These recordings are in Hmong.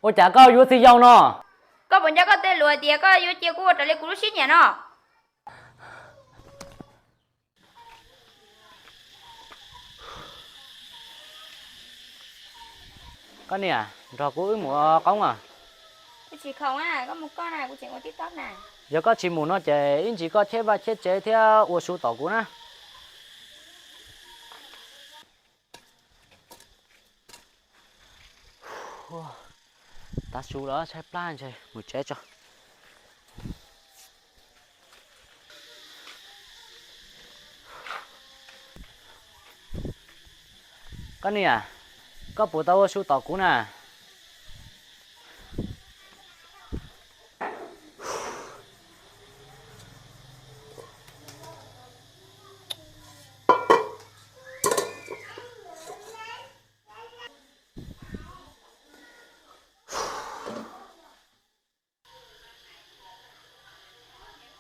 Ua cas koj yuav txiv yau no? Koj puas nco koj tej lus hais tias koj yuav cia kuv ua raws li kuv lub siab nyiam no? Koj niam, nrog kuv wb mus ua qoob os. Kuv tsis khoom na, koj mus koj na, kuv tseem ua tib tob na. Yog koj tsis mus no ces ib ntsis koj cheb vaj cheb tsev thiab ua su tom kuv na. Tav su los tshaib plab ntshe mus tsev tso. Koj niam, koj puas tau ua su tom kuv na?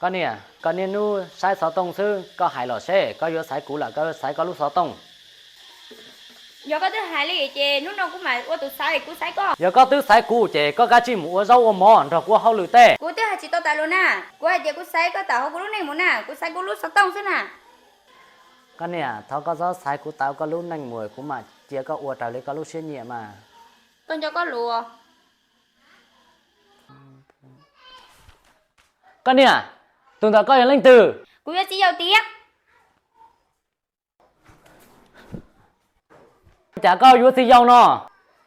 Koj niam, koj niaj hnub saib xov tooj xwb, koj hais los seb koj yuav xaiv kuv los koj yuav xaiv koj lub xov tooj? Yog koj twb hais li ces hnub no kuv mam ua tus xaiv, kuv xaiv koj. Yog koj twb xaiv kuv ces koj kav tsij mus ua zaub ua mov nrog kuv hauj lwm tej. Kuv twb hais tsis tau tas lus na, kuv hais tias kuv xaiv koj tawm hauv kuv lub neej mus na, kuv xaiv kuv lub xov tooj xwb na. Koj niam, thov koj txhob xaiv kuv tawm koj lub neej mus, kuv mam cia koj ua raws li koj lub siab nyiam mas. Koj nco koj lus. Koj niam, tus ntawm koj yog leej twg? Kuv yog txiv yau tiag. Ua cas koj yuav txiv yau no?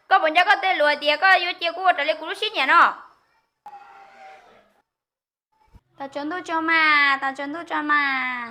Koj puas nco koj tej lus hais tias koj yuav cia kuv ua raws li kuv lub siab nyiam no? Tos tsaus ntuj tso mas, tos tsaus ntuj tso mas.